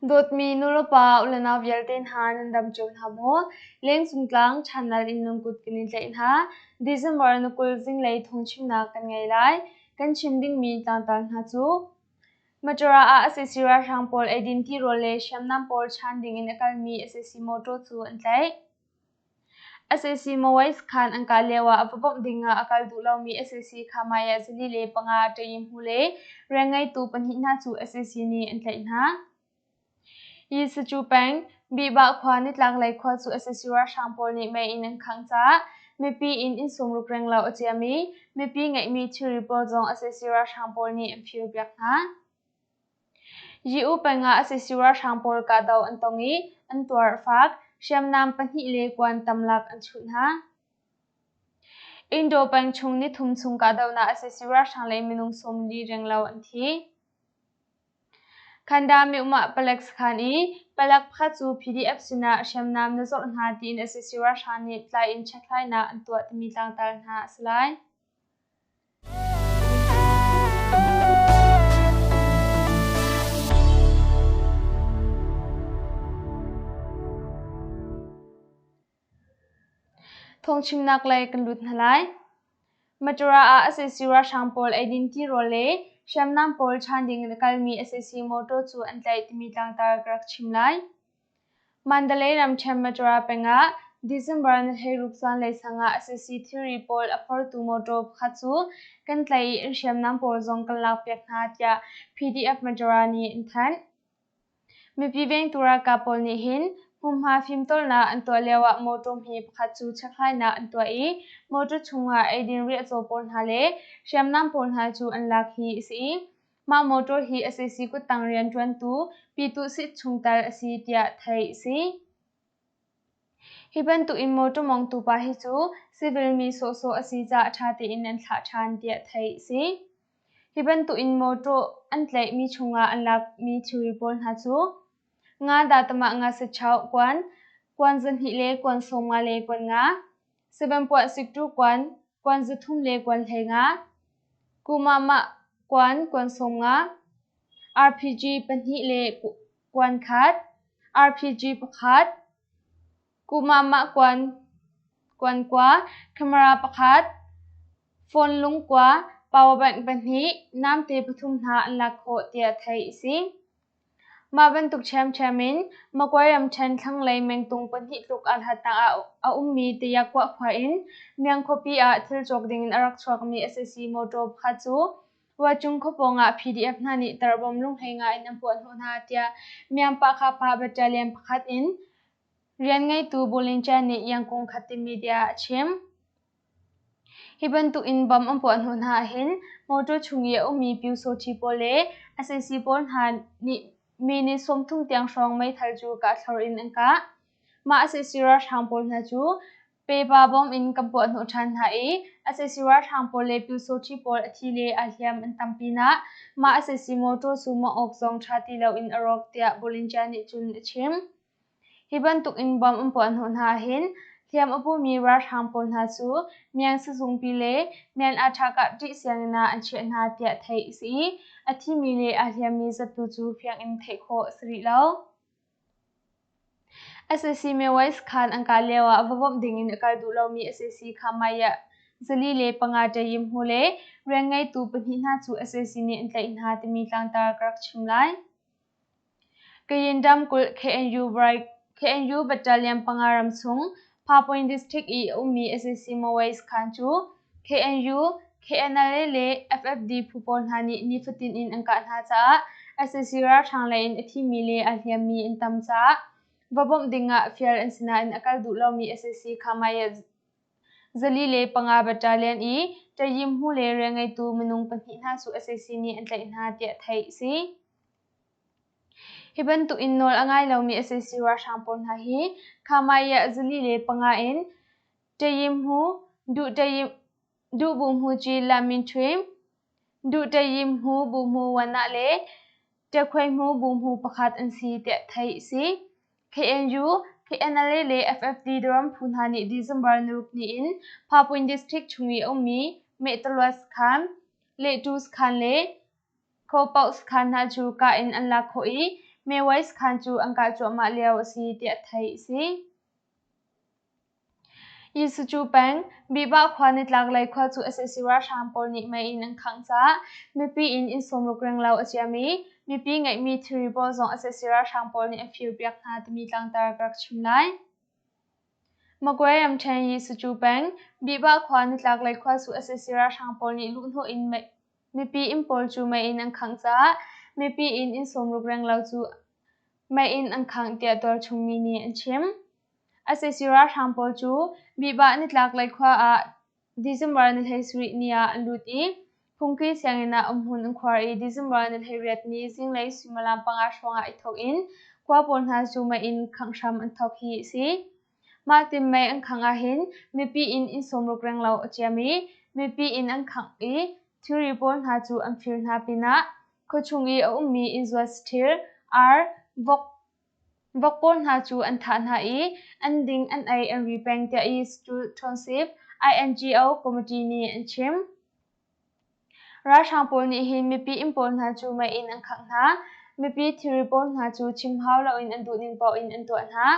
Dawtmi nulepa ulenau vialte hna nan dam cio hna maw? Lengcung tlang channel in nan kut kan in tlaih hna. December ni 20 zinglei thawngchimnak kan ngei lai. Kan chim dingmi tlangtar hna cu Matura ah sac ralhrang pawl eidin tirawl le hriamnam pawl chan dingin a kalmi sac mawtaw cu an tlaih. Sac Mawais khan an kah lioah a va bawmh dingah a kal duh lomi sac Khamaya 45 ṭayimhu le rianngeitu pahnih hna cu sac nih an tlaih hna. Yisacu peng, Bihbah khua nitlaklei khua cu sac ralhrang pawl nih mei in an khangh caah mipi inn inn sawmruk renglo a ciam i mipi ngeihmi thilri pawl zong sac ralhrang pawl nih an firpiak hna. Yi-U peng ah sac ralhrang pawl kahdoh an tong i an tuar a fak. Hriamnam pahnih le kuan tamlak an chuh hna. Indo peng chung nithum chung kahdohnak sac ralhrang le minung 40 renglo an thi. Khanda Myohmah palek sakhan i palek pakhat cu PDF sinah hriamnam na zawrh hna tiin sac ralhrang nih tlai in chekhlainak an tuah timi tlangtar hna a si lai. Phungchimnak lei kan lut hna lai. Matura ah sac ralhrang pawl eidin tirawl le hriamnam pawl chan ding in a kalmi sac motor cu an tlaih timi tlangtar ka rak chim lai. Mandalay ramṭhen Matura peng ah December ni 16 zanlei sang ah sac thilri pawl a phortu motor pakhat cu kan tlaih i an hriamnam pawl zong kan lakpiak hna tiah PDF Matura nih an thanh. Mipi vengtu ralkap pawl nih hin hmunhma fimtawlnak an tuah lioah mawṭaw hme pakhat cu chekhlainak an tuah i mawṭaw chungah eidin riahcaw pawl hna le hriamnam pawl hna cu an lak hi a si i mah mawṭaw hi sac kuttang rianṭuantu Pyituhsit chungtel a si tiah theih a si. Hi bantuk in mawṭaw mongtu pa hi cu civil mi sawhsawh a si caah ṭha tein an thlah ṭhan tiah theih a si. Hi bantuk in mawṭaw an tlaihmi chungah an lakmi thilri pawl hna cu nga datamah nga sachoh kuan, kuan 200 le kuan 50 le kuan nga, sevenpuah sikṭu kuan, kuan 300 le kuan 15, kumamah kuan kuan 50, RPG pahnih le kuan khat, RPG pakhat, Kumamah kuan kuan kua, camera pakhat, phone lungkua, power bank pahnih, namte pathum hna an lak khawh tiah theih a si. Mah bantuk ṭhiamṭhiam in Magway ramṭhen thlanglei mengtung pahnih tluk aa hlatnak ah a ummi Tayakuah khua in Myang khuapi ah thil cawk dingin a rak chuakmi sac motor pakhat cu Ruacung khua pawngah PDF hna nih tarbawm lunghlei nga in an puahhnawh hna tiah Myanpahkhapa Battalion pakhat in rianngeitu Bollinger nih Yangon Khatte media ah a chim. Hi bantuk in bomb an puahhnawh hna ahhin motor chung i a ummi Pyusawhti pawl le sac pawl hna nih mi ni 30 tiang hrawng meithal cu kahthlor in an kah. Mah sac ralhrang pawl hna cu Pepa bawm in kan puahhnawh ṭhan hna i sac ralhrang pawl le Pyusawhti pawl a thi le aa hliam an tam pinah mah sac motor cu mawngh awk zong ṭha ti loin a rawk tiah Bollinger nih cun a chim. Hi bantuk in bomb an puahhnawh hna ahhin hliam a pumi ralhrang pawl hna cu Myan sizungpi le Myan Aṭhakah ṭih sianginn ah an chiah hna tiah theih a si i a thimi le aa hliammi zat tu cu fiang in theih khawh a si rih lo. Sac Mewais khan an kah lioah va bawmh dingin a kal duh lomi sac kha maiah 45 ṭayim hmu le rianngeitu pahnih hna cu sac nih an tlaih hna timi tlangtar ka rak chim lai. Kayin ramkulh KNU Battalion panga ram chung Phapoin District i a ummi sac Mawais khan cu KNU, KNLA le FFD phu pawl hna nih nifatin in an kah hna caah sac ralhrang lei in a thimi le aa hliammi an tam caah va bawmh dingah fial an si nain a kal duh lomi sac Khamaya 45 Battalion i Ṭayimhmu le rianngeitu minung pahnih hna cu sac nih an tlaih hna tiah theih a si. Hi bantuk in nawl a ngai lomi sac ralhrang pawl hna hi Khamaya 45 in Ṭayimhmu, Duh Buhmuci Lamin Ṭhim, Duh Ṭayimhmu Buhmu Wanah le Ṭekhuaihmu Buhmu pakhat an si tiah theih a si. KNU, KNLA le FFD ram phu hna nih December 6 ni in Phapuin District chung i a ummi Mehtaluat sakhan, Lehtu sakhan le Khopauk sakhan hna cu kah in an lak khawh i Mewai sakhan cu an kah cuahmah lio a si tiah theih a si. Yisucu peng, Bihbah khua nitlaklei khua cu sac ralhrang pawl nih mei in an khangh caah mipi inn inn sawmruk renglo a ciam i mipi ngeihmi thilri pawl zong sac ralhrang pawl nih an firpiak hna timi tlangtar ka rak chim lai. Magway ramṭhen Yisucu peng, Bihbah khua nitlaklei khua cu sac ralhrang pawl nih luhhnawh in mipi inn pawl cu mei in an khangh caah mipi inn inn sawmruk renglo cu mei in an khangh tiah tualchung mi nih an chim. Sac ralhrang pawl cu Bihbah nitlaklei khua ah December ni 17 ni ah an lut i phungki sianginn ah umhmun an khuar i December ni 18 ni zinglei suimilam 5 hrawngah i thawk in khua pawl hna cu mei in khangh hram an thawk hi a si. Mah tin mei an khangh ahhin mipi inn inn sawmruk renglo a ciam i mipi inn an khangh i thilri pawl hna cu an fir hna pinah khuachung i a ummi innzuat saṭhil, ar, vok, Vok pawl hna cu an thah hna i an ding an ei an ri peng tiah East Township INGO committee nih an chim. Ralhrang pawl nih hin mipi inn pawl hna cu mei in an khangh hna. Mipi thilri pawl hna cu chim hau loin an duhning paoh in an tuah hna.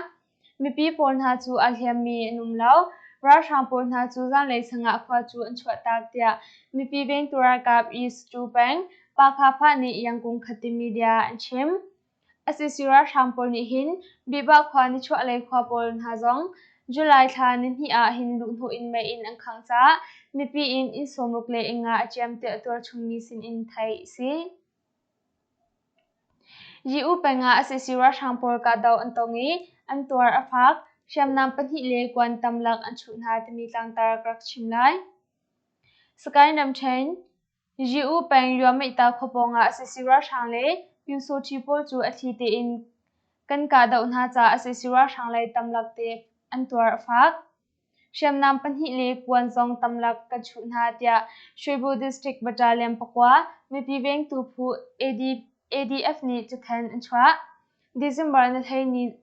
Mipi pawl hna cu aa hliammi an um lo. Ralhrang pawl hna cu zanlei sangah khua cu an chuahtak tiah mipi vengtu ralkap East Tu peng Pakha Phah nih Yangkung Khati media an chim. Sac ralhrang pawl nih hin Bihbah khua nichuahlei khua pawl hna zong July thla nihnih ah hin luhhnawh in mei in an khangh caah mipi in inn sawmruk le inn nga a ciam tiah tualchung mi sin in theih a si. Yi-U peng ah sac ralhrang pawl kahdoh an tong i an tuar a fak, hriamnam pahnih le kuan tamlak an chuh hna timi tlangtar ka rak chim lai. Sagaing ramṭhen Yi-U peng Yuamihta khua pawngah sac ralhrang le Pyusawṭhi pawl cu a thli tein kan kahdoh hna caah sac ralhrang lei tamlak te an tuar a fak. Hriamnam pahnih le kuan zong tamlak kan chuh hna tiah Shwebu District Battalion pakua mipi vengtu phu ADF nih cathanh an chuah. December ni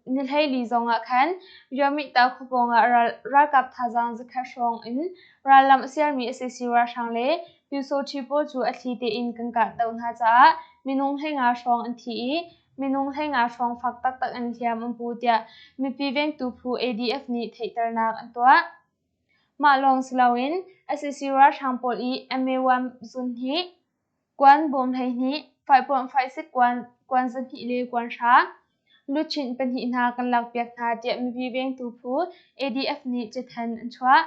14 zongah khan Yuamihta khua pawngah ralkap thazaang zakhat hrawng in rallam a sialmi sac ralhrang le Pyusawṭhi pawl cu a thli tein kan kahdoh hna caah minung 15 hrawng an thi i minung 15 hrawng fak taktak in hliam an pu tiah mipi vengtu phu ADF nih theihternak an tuah. Mah lawng si loin sac ralhrang pawl i MA1 zun hi Kuan bawm 12, faipuan faisik kuan, kuan 2 le kuan hra, luchin pahnih hna kan lakpiak hna tiah mipi vengtu phu ADF nih cathanh an chuah.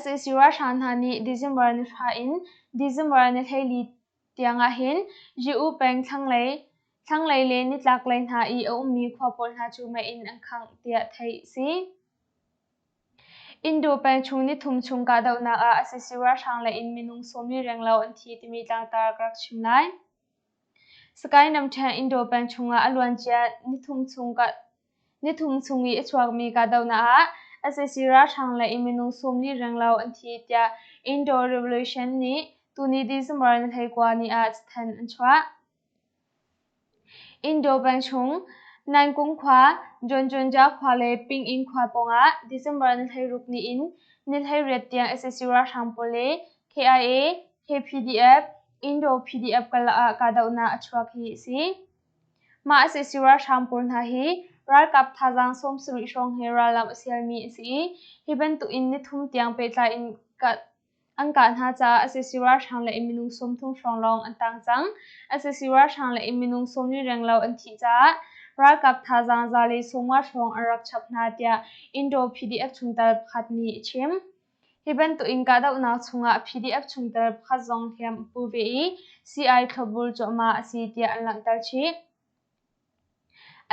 Sac ralhrang hna nih December ni hra in December ni 14 tiang ahhin Yi-U peng thlanglei, thlanglei le nitlaklei hna i a ummi khua pawl hna cu mei in an khangh tiah theih a si. Indo peng chung nithum chung kahdohnak ah sac ralhrang lei in minung 40 renglo an thi timi tlangtar ka rak chim lai. Sagaing ramṭhen Indo peng chungah a luancia nithum chung i a chuakmi kahdohnak ah sac ralhrang lei in minung 40 renglo an thi tiah Indo Revolution nih tuni December ni 19 ni ah cathanh an chuah. Indo peng chung Nankung khua, Jonjonja khua le Pingin khua pawngah December ni 16 ni in ni 18 tiang sac ralhrang pawl le KIA, KPDF, Indo PDF karlak ah kahdohnak a chuak hi a si. Mah sac ralhrang pawl hna hi ralkap thazaang 70 hrawng he rallam a sialmi a si i hi bantuk in nithum tiang pehtlai in An kah hna caah sac ralhrang le minung 30 hrawng lawng an tang cang. Sac ralhrang le minung 40 renglo an thih caah ralkap thazaang za le 50 hrawng an rak chap hna tiah Indo PDF chungtel pakhat nih a chim. Hi bantuk in kahdohnak chungah PDF chungtel pakhat zong hliam a pu ve i sii-ai thlopbul cuahmah a si tiah an langhter chih.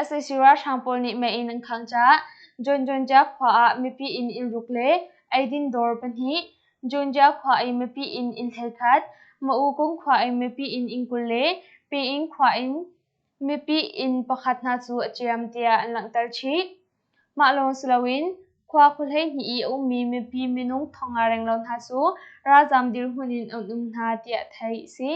Sac ralhrang pawl nih mei in an khangh caah Jonjonja khua ah mipi inn innruk le eidin dawr pahnih, Junjia khua i mipi inn inn 11, Maukung khua i mipi inn inn 20 le Ping khua in mipi inn pakhat hna cu a ciam tiah an langhter chih. Mah lawng si loin khua khuahleihnih i a ummi mipi minung 500 renglo hna cu ralzaam dirhmun in an um hna tiah theih a si.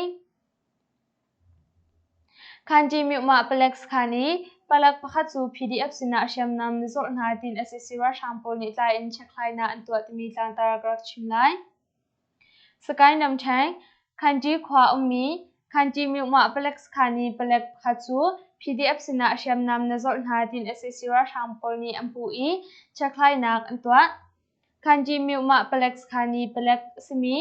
Khanṭi Myuhmah palek sakhan i palek pakhat cu PDF sinah hriamnam na zawrh hna tiin sac ralhrang pawl nih tlai in chekhlainak an tuah timi tlangtar ka rak chim lai. Sagaing ramṭhen, Khanṭi khua ummi Khanṭi Myuhmah palek sakhan i palek pakhat cu PDF sinah hriamnam na zawrh hna tiin sac ralhrang pawl nih an puh i chekhlainak an tuah. Khanṭi Myuhmah palek sakhan i palek a simi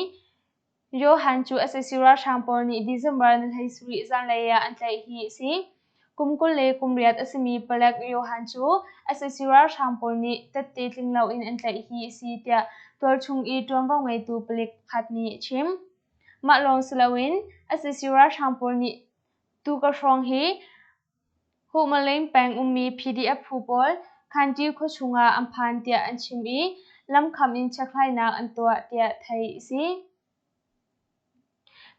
Johan cu sac ralhrang pawl nih December ni 17 zanlei ah an tlaih hi a si. Kum 28 a simi palek Johan cu sac ralhrang pawl nih tette tling loin an tlaih hi a si tiah tualchung i ṭuanvo ngeitu palik pakhat nih a chim. Mah lawng si loin sac ralhrang pawl nih tuka hrawng hi Huhmaleng peng ummi PDF phu pawl Khanṭi khuachung ah an phan tiah an chim i lamkham in chekhlainak an tuah tiah theih a si.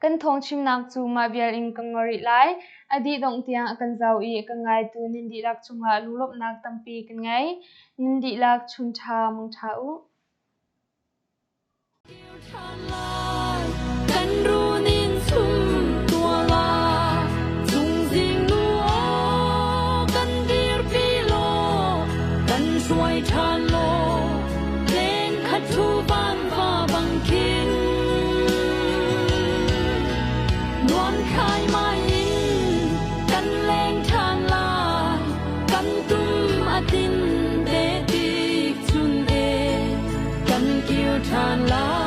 Kan thawngchimnak cu mah vial in kan ngol rih lai. A dih dongh tiang a kan zoh i a kan ngaitu nan dihlak cungah lunglawmhnak tampi kan ngei. Nan dihlak chun ṭha mangṭha u. Kan run in sum tua la Cungzing nu aw kan dirpi law kan hruai ṭhan law Leng khat thu van va bang khin Nuam khai mai in kan leng ṭhan lai Kan tum a tin te tik chun e kan kir ṭhan lai.